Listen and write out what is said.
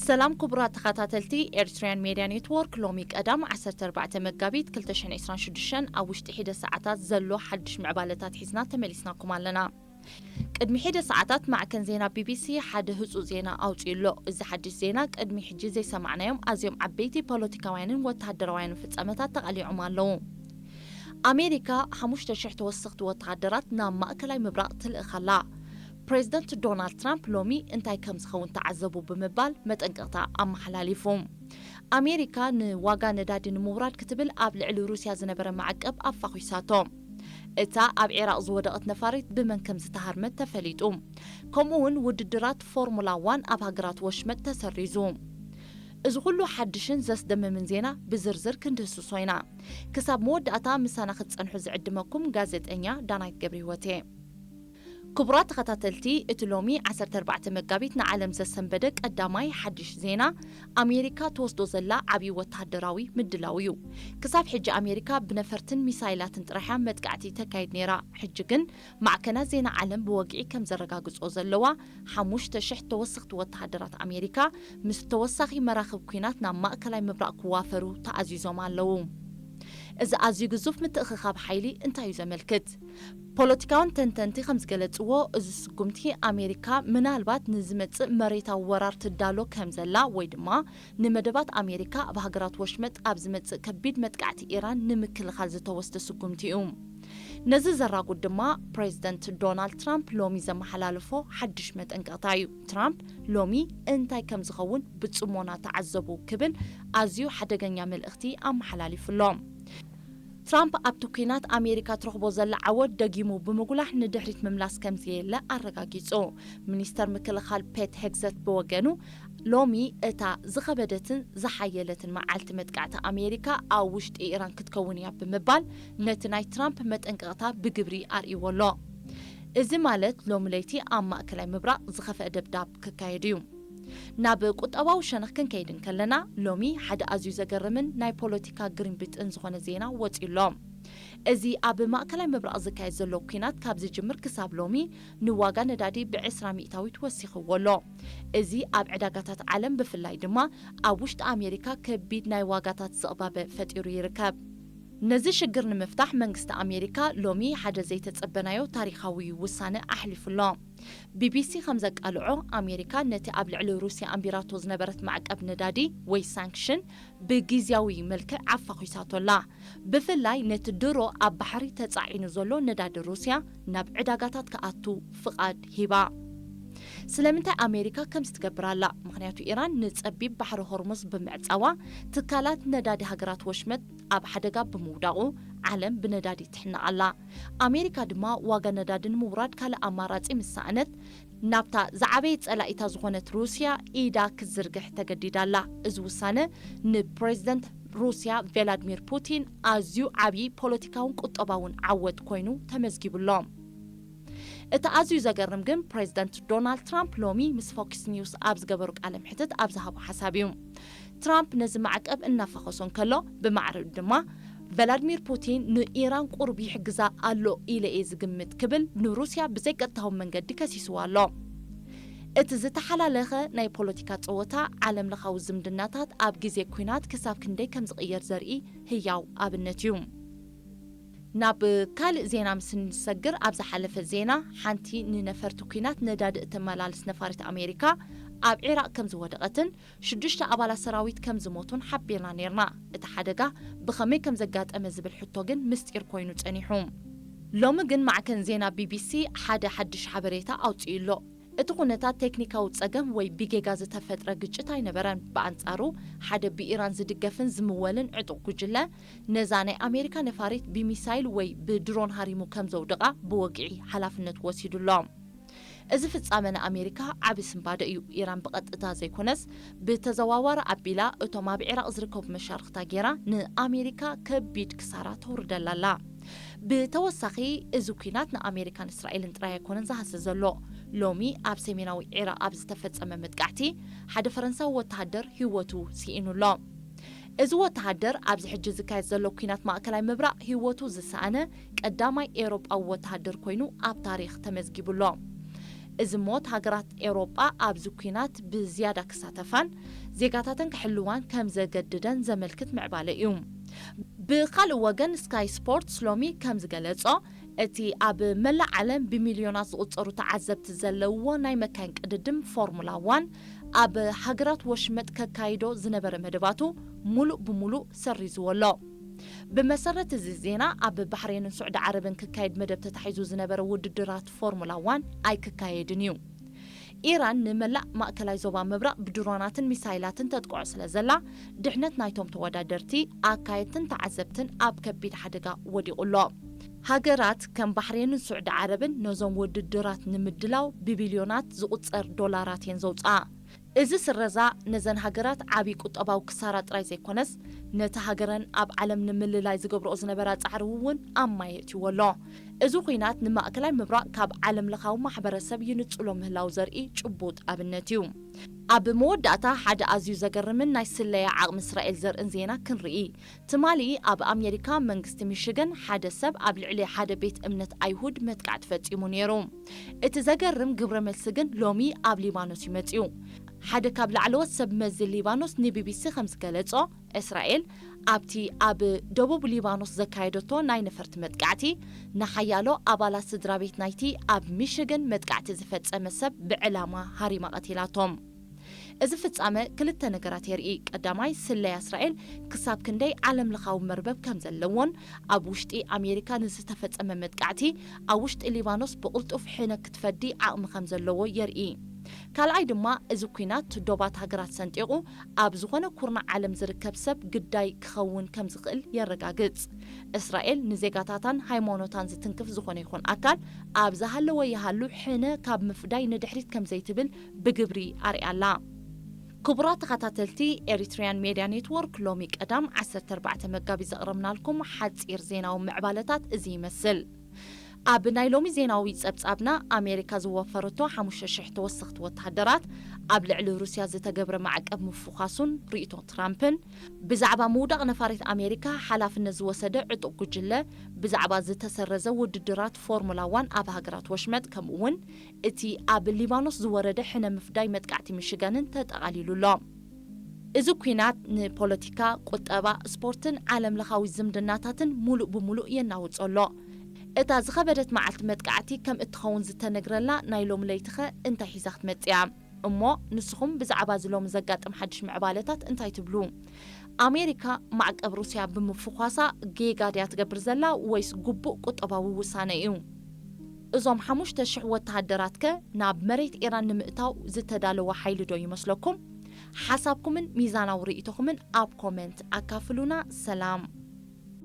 ሰላም ክቡራት ተኸታተልቲ ኤርትራውያን ሜድያ ኔትወርክ፣ ሎሚ ቀዳም ዓሰርተ ኣርባዕተ መጋቢት ክልተ ሽሕን ዕስራን ሽዱሽተን ኣብ ውሽጢ ሒደ ሰዓታት ዘሎ ሓድሽ ምዕባለታት ሒዝና ተመሊስናኩም ኣለና። ቅድሚ ሒደ ሰዓታት ማዕከን ዜና ቢቢሲ ሓደ ህጹጽ ዜና ኣውጺኡ ኣሎ። እዚ ሓድሽ ዜና ቅድሚ ሕጂ ዘይሰማዕናዮም ኣዝዮም ዓበይቲ ፖለቲካውያንን ወተሃደራውያንን ፍጻመታት ተቓሊዖም ኣለዉ። ኣሜሪካ ሓሙሽተ ሽሕ ተወሰኽቲ ወተሃደራት ናብ ማእከላይ ምብራቕ ትልእኽ ኣላ። ፕሬዚደንት ዶናልድ ትራምፕ ሎሚ እንታይ ከም ዝኸውን ተዓዘቡ ብምባል መጠንቀቕታ ኣመሓላሊፉ። ኣሜሪካ ንዋጋ ነዳዲ ንምውራድ ክትብል ኣብ ልዕሊ ሩስያ ዝነበረ ማዕቀብ ኣፋኺሳቶ። እታ ኣብ ዒራቕ ዝወደቐት ነፋሪት ብመን ከም ዝተሃርመት ተፈሊጡ። ከምኡ እውን ውድድራት ፎርሙላ ዋን ኣብ ሃገራት ወሽመጥ ተሰሪዙ። እዚ ኩሉ ሓድሽን ዘስደምምን ዜና ብዝርዝር ክንድህስሶ ኢና። ክሳብ መወዳእታ ምሳና ክትጸንሑ ዝዕድመኩም ጋዜጠኛ ዳናይት ገብረ ህይወት እየ። ክቡራት ተኸታተልቲ፣ እቲ ሎሚ ዓሰርተ ኣርባዕተ መጋቢት ንዓለም ዘሰንበደ ቀዳማይ ሓድሽ ዜና፣ ኣሜሪካ ትወስዶ ዘላ ዓብዪ ወተሃደራዊ ምድላው እዩ። ክሳብ ሕጂ ኣሜሪካ ብነፈርትን ሚሳይላትን ጥራሕያ መጥቃዕቲ ተካይድ ነይራ። ሕጂ ግን ማዕከናት ዜና ዓለም ብወግዒ ከም ዘረጋግጾ ዘለዋ፣ ሓሙሽተ ሽሕ ተወሰኽቲ ወተሃደራት ኣሜሪካ ምስ ተወሳኺ መራኽብ ኲናት ናብ ማእከላይ ምብራቕ ክዋፈሩ ተኣዚዞም ኣለዉ። እዚ ኣዝዩ ግዙፍ ምትእኽኻብ ሓይሊ እንታይ እዩ ዘመልክት? ፖለቲካውን ተንተንቲ ከም ዝገለጽዎ፣ እዚ ስጉምቲ ኣሜሪካ ምናልባት ንዝመጽእ መሬታዊ ወራር ትዳሎ ከም ዘላ ወይ ድማ ንመደባት ኣሜሪካ ኣብ ሃገራት ወሽመጥ ኣብ ዝመጽእ ከቢድ መጥቃዕቲ ኢራን ንምክልኻል ዝተወስደ ስጉምቲ እዩ። ነዚ ዘራጉድ ድማ ፕሬዚደንት ዶናልድ ትራምፕ ሎሚ ዘመሓላለፎ ሓድሽ መጠንቀቕታ እዩ። ትራምፕ ሎሚ እንታይ ከም ዝኸውን ብጽሞና ተዓዘቡ ክብል ኣዝዩ ሓደገኛ መልእኽቲ ኣመሓላሊፉ ኣሎ። ትራምፕ ኣብቲ ኲናት ኣሜሪካ ትረኽቦ ዘላ ዓወት ደጊሙ ብምጉላሕ ንድሕሪት ምምላስ ከም ዘየለ ኣረጋጊጹ። ሚኒስተር ምክልኻል ፔት ሄግሰት ብወገኑ ሎሚ እታ ዝኸበደትን ዝሓየለትን መዓልቲ መጥቃዕቲ ኣሜሪካ ኣብ ውሽጢ ኢራን ክትከውን እያ ብምባል ነቲ ናይ ትራምፕ መጠንቀቕታ ብግብሪ ኣርእይዎ ኣሎ። እዚ ማለት ሎሚ ለይቲ ኣብ ማእከላይ ምብራቕ ዝኸፍአ ደብዳብ ክካየድ እዩ። ናብ ቁጠባዊ ሸነኽ ክንከይድ እንከለና፣ ሎሚ ሓደ ኣዝዩ ዘገርምን ናይ ፖለቲካ ግርምቢጥን ዝኾነ ዜና ወጺኡ ኣሎ። እዚ ኣብ ማእከላይ ምብራቕ ዝካየድ ዘሎ ኲናት ካብ ዝጅምር ክሳብ ሎሚ ንዋጋ ነዳዲ ብዕስራ ሚእታዊት ወሲኽዎ ኣሎ። እዚ ኣብ ዕዳጋታት ዓለም ብፍላይ ድማ ኣብ ውሽጢ ኣሜሪካ ከቢድ ናይ ዋጋታት ዝቕባበ ፈጢሩ ይርከብ። ነዚ ሽግር ንምፍታሕ መንግስቲ ኣሜሪካ ሎሚ ሓደ ዘይተጸበናዮ ታሪኻዊ ውሳነ ኣሕሊፉ ኣሎ። ቢቢሲ ከም ዘቃልዖ፣ ኣሜሪካ ነቲ ኣብ ልዕሊ ሩስያ ኣንቢራቶ ዝነበረት ማዕቀብ ነዳዲ ወይ ሳንክሽን ብግዝያዊ መልክዕ ኣፋኺሳቶ ኣላ። ብፍላይ ነቲ ድሮ ኣብ ባሕሪ ተጻዒኑ ዘሎ ነዳዲ ሩስያ ናብ ዕዳጋታት ክኣቱ ፍቓድ ሂባ። ስለምንታይ ኣሜሪካ ከምዚ ትገብር ኣላ? ምኽንያቱ ኢራን ንጸቢብ ባሕሪ ሆርሙዝ ብምዕጻዋ፣ ትካላት ነዳዲ ሃገራት ወሽመጥ ኣብ ሓደጋ ብምውዳቑ፣ ዓለም ብነዳዲ ትሕነቕ ኣላ። ኣሜሪካ ድማ ዋጋ ነዳዲ ንምውራድ ካልእ ኣማራጺ ምስ ሰኣነት፣ ናብታ ዝዓበየት ጸላኢታ ዝኾነት ሩስያ ኢዳ ክትዝርግሕ ተገዲዳ ኣላ። እዚ ውሳነ ንፕሬዚደንት ሩስያ ቬላድሚር ፑቲን ኣዝዩ ዓብዪ ፖለቲካውን ቁጠባውን ዓወት ኮይኑ ተመዝጊቡ ኣሎ። እቲ ኣዝዩ ዘገርም ግን፣ ፕሬዚደንት ዶናልድ ትራምፕ ሎሚ ምስ ፎክስ ኒውስ ኣብ ዝገበሩ ቃለ መሕትት ኣብ ዝሃቦ ሓሳብ እዩ። ትራምፕ ነዚ ማዕቀብ እናፋኸሶ እንከሎ፣ ብማዕረ ድማ ቨላድሚር ፑቲን ንኢራን ቁሩብ ይሕግዛ ኣሎ ኢለ እየ ዝግምት ክብል ንሩስያ ብዘይቀጥታዊ መንገዲ ከሲስዋ ኣሎ። እቲ ዝተሓላለኸ ናይ ፖለቲካ ጸወታ፣ ዓለም ለኻዊ ዝምድናታት ኣብ ግዜ ኲናት ክሳብ ክንደይ ከም ዝቕየር ዘርኢ ህያው ኣብነት እዩ። ናብ ካልእ ዜና ምስ እንሰግር፣ ኣብ ዝሓለፈ ዜና፣ ሓንቲ ንነፈርቲ ኲናት ነዳዲ እተመላልስ ነፋሪት ኣሜሪካ ኣብ ዒራቕ ከም ዝወደቐትን ሽዱሽተ ኣባላት ሰራዊት ከም ዝሞቱን ሓቢርና ነይርና። እቲ ሓደጋ ብኸመይ ከም ዘጋጠመ ዝብል ሕቶ ግን ምስጢር ኮይኑ ጸኒሑ። ሎሚ ግን ማዕከን ዜና ቢቢሲ ሓደ ሓድሽ ሓበሬታ ኣውጺኡ ኣሎ። እቲ ኩነታት ቴክኒካዊ ጸገም ወይ ብጌጋ ዝተፈጥረ ግጭት ኣይነበረን። ብኣንጻሩ፣ ሓደ ብኢራን ዝድገፍን ዝምወልን ዕጡቕ ጉጅለ ነዛ ናይ ኣሜሪካ ነፋሪት ብሚሳይል ወይ ብድሮን ሃሪሙ ከም ዘውድቓ ብወግዒ ሓላፍነት ወሲዱ ኣሎ። እዚ ፍጻመ ንኣሜሪካ ዓቢ ስንባደ እዩ። ኢራን ብቐጥታ ዘይኮነስ ብተዘዋዋሪ ኣቢላ እቶም ኣብ ዒራቕ ዝርከቡ መሻርኽታ ጌራ ንኣሜሪካ ከቢድ ክሳራ ተውርደላ ኣላ። ብተወሳኺ፣ እዚ ኲናት ንኣሜሪካን እስራኤልን ጥራይ ኣይኮነን ዝሃሲ ዘሎ። ሎሚ ኣብ ሰሜናዊ ዒራቕ ኣብ ዝተፈጸመ መጥቃዕቲ ሓደ ፈረንሳዊ ወተሃደር ህይወቱ ስኢኑ ኣሎ። እዚ ወተሃደር ኣብዚ ሕጂ ዝካየድ ዘሎ ኲናት ማእከላይ ምብራቕ ህይወቱ ዝሰኣነ ቀዳማይ ኤውሮጳዊ ወተሃደር ኮይኑ ኣብ ታሪኽ ተመዝጊቡ ኣሎ። እዚ ሞት ሃገራት ኤውሮጳ ኣብዚ ኲናት ብዝያዳ ክሳተፋን ዜጋታተን ክሕልዋን ከም ዘገድደን ዘመልክት ምዕባለ እዩ። ብኻልእ ወገን፣ ስካይ ስፖርትስ ሎሚ ከም ዝገለጾ፣ እቲ ኣብ መላእ ዓለም ብሚልዮናት ዝቑጸሩ ተዓዘብቲ ዘለውዎ ናይ መካይን ቅድድም ፎርሙላ ዋን፣ ኣብ ሃገራት ወሽመጥ ከካይዶ ዝነበረ መደባቱ ሙሉእ ብሙሉእ ሰሪዝዎ ኣሎ። ብመሰረት እዚ ዜና፣ ኣብ ባሕሬንን ስዑዲ ዓረብን ክካየድ መደብ ተታሒዙ ዝነበረ ውድድራት ፎርሙላ ዋን ኣይክካየድን እዩ። ኢራን ንመላእ ማእከላይ ዞባ ምብራቕ ብድሮናትን ሚሳይላትን ተጥቅዖ ስለ ዘላ፣ ድሕነት ናይቶም ተወዳደርቲ፣ ኣካየድትን ተዓዘብትን ኣብ ከቢድ ሓደጋ ወዲቑ ኣሎ። ሃገራት ከም ባሕሬንን ስዑዲ ዓረብን ነዞም ውድድራት ንምድላው ብቢልዮናት ዝቑጸር ዶላራት እየን ዘውጽኣ። እዚ ስረዛ ነዘን ሃገራት ዓቢ ቁጠባዊ ክሳራ ጥራይ ዘይኮነስ፣ ነቲ ሃገረን ኣብ ዓለም ንምልላይ ዝገብርኦ ዝነበራ ጻዕሪ እውን ኣብ ማይ የእትይዎ ኣሎ። እዚ ኲናት ንማእከላይ ምብራቕ ካብ ዓለም ለኻዊ ማሕበረሰብ ይንጽሎ ምህላው ዘርኢ ጭቡጥ ኣብነት እዩ። ኣብ መወዳእታ፣ ሓደ ኣዝዩ ዘገርምን ናይ ስለያ ዓቕሚ እስራኤል ዘርእን ዜና ክንርኢ። ትማሊ ኣብ ኣሜሪካ፣ መንግስቲ ሚሽገን ሓደ ሰብ ኣብ ልዕሊ ሓደ ቤት እምነት ኣይሁድ መጥቃዕቲ ፈጺሙ ነይሩ። እቲ ዘገርም ግብረ መልሲ ግን ሎሚ ኣብ ሊባኖስ እዩ መጺኡ። ሓደ ካብ ላዕለዎት ሰብ መዚ ሊባኖስ ንቢቢሲ ከም ዝገለጾ፣ እስራኤል ኣብቲ ኣብ ደቡብ ሊባኖስ ዘካየደቶ ናይ ነፈርቲ መጥቃዕቲ፣ ንሓያሎ ኣባላት ስድራ ቤት ናይቲ ኣብ ሚሽገን መጥቃዕቲ ዝፈጸመ ሰብ ብዕላማ ሃሪማ ቀቲላቶም። እዚ ፍጻመ ክልተ ነገራት የርኢ። ቀዳማይ፣ ስለያ እስራኤል ክሳብ ክንደይ ዓለም ለኻዊ መርበብ ከም ዘለዎን ኣብ ውሽጢ ኣሜሪካ ንዝተፈጸመ መጥቃዕቲ ኣብ ውሽጢ ሊባኖስ ብቕልጡፍ ሕነ ክትፈዲ ዓቕሚ ከም ዘለዎ የርኢ። ካልኣይ ድማ፣ እዚ ኲናት ዶባት ሃገራት ሰንጢቑ ኣብ ዝኾነ ኩርናዕ ዓለም ዝርከብ ሰብ ግዳይ ክኸውን ከም ዝኽእል የረጋግጽ። እስራኤል ንዜጋታታን ሃይማኖታን ዝትንክፍ ዝኾነ ይኹን ኣካል ኣብ ዝሃለወ ይሃሉ ሕነ ካብ ምፍዳይ ንድሕሪት ከም ዘይትብል ብግብሪ ኣርኣያ ኣላ። ክቡራት ተኸታተልቲ ኤሪትሪያን ሜድያ ኔትወርክ፣ ሎሚ ቀዳም ዓሰርተ ኣርባዕተ መጋቢት ዘቕረብናልኩም ሓጺር ዜናዊ ምዕባለታት እዚ ይመስል። ኣብ ናይ ሎሚ ዜናዊ ጸብጻብና፣ ኣሜሪካ ዝወፈረቶ ሓሙሽተ ሽሕ ተወሰኽቲ ወተሃደራት፣ ኣብ ልዕሊ ሩስያ ዝተገብረ ማዕቀብ ምፍዃሱን ርእይቶ ትራምፕን፣ ብዛዕባ ምውዳቕ ነፋሪት ኣሜሪካ ሓላፍነት ዝወሰደ ዕጡቕ ጉጅለ፣ ብዛዕባ ዝተሰረዘ ውድድራት ፎርሙላ ዋን ኣብ ሃገራት ወሽመጥ፣ ከምኡ እውን እቲ ኣብ ሊባኖስ ዝወረደ ሕነ ምፍዳይ መጥቃዕቲ ሚሽጋንን ተጠቓሊሉ ኣሎ። እዚ ኲናት ንፖለቲካ፣ ቁጠባ፣ ስፖርትን ዓለም ለኻዊ ዝምድናታትን ሙሉእ ብሙሉእ የናውጾ ኣሎ። እታ ዝኸበደት መዓልቲ መጥቃዕቲ ከም እትኸውን ዝተነግረላ ናይ ሎሚ ለይቲኸ እንታይ ሒዛ ክትመጽእ እያ? እሞ ንስኹም ብዛዕባ እዚ ሎሚ ዘጋጥም ሓድሽ ምዕባለታት እንታይ ትብሉ? ኣሜሪካ ማዕቀብ ሩስያ ብምፍዃሳ ጌጋ ድያ ትገብር ዘላ ወይስ ግቡእ ቁጠባዊ ውሳነ እዩ? እዞም ሓሙሽተ ሽሕ ወተሃደራትከ ናብ መሬት ኢራን ንምእታው ዝተዳለወ ሓይሊ ዶ ይመስለኩም? ሓሳብኩምን ሚዛናዊ ርእይቶኹምን ኣብ ኮመንት ኣካፍሉና። ሰላም።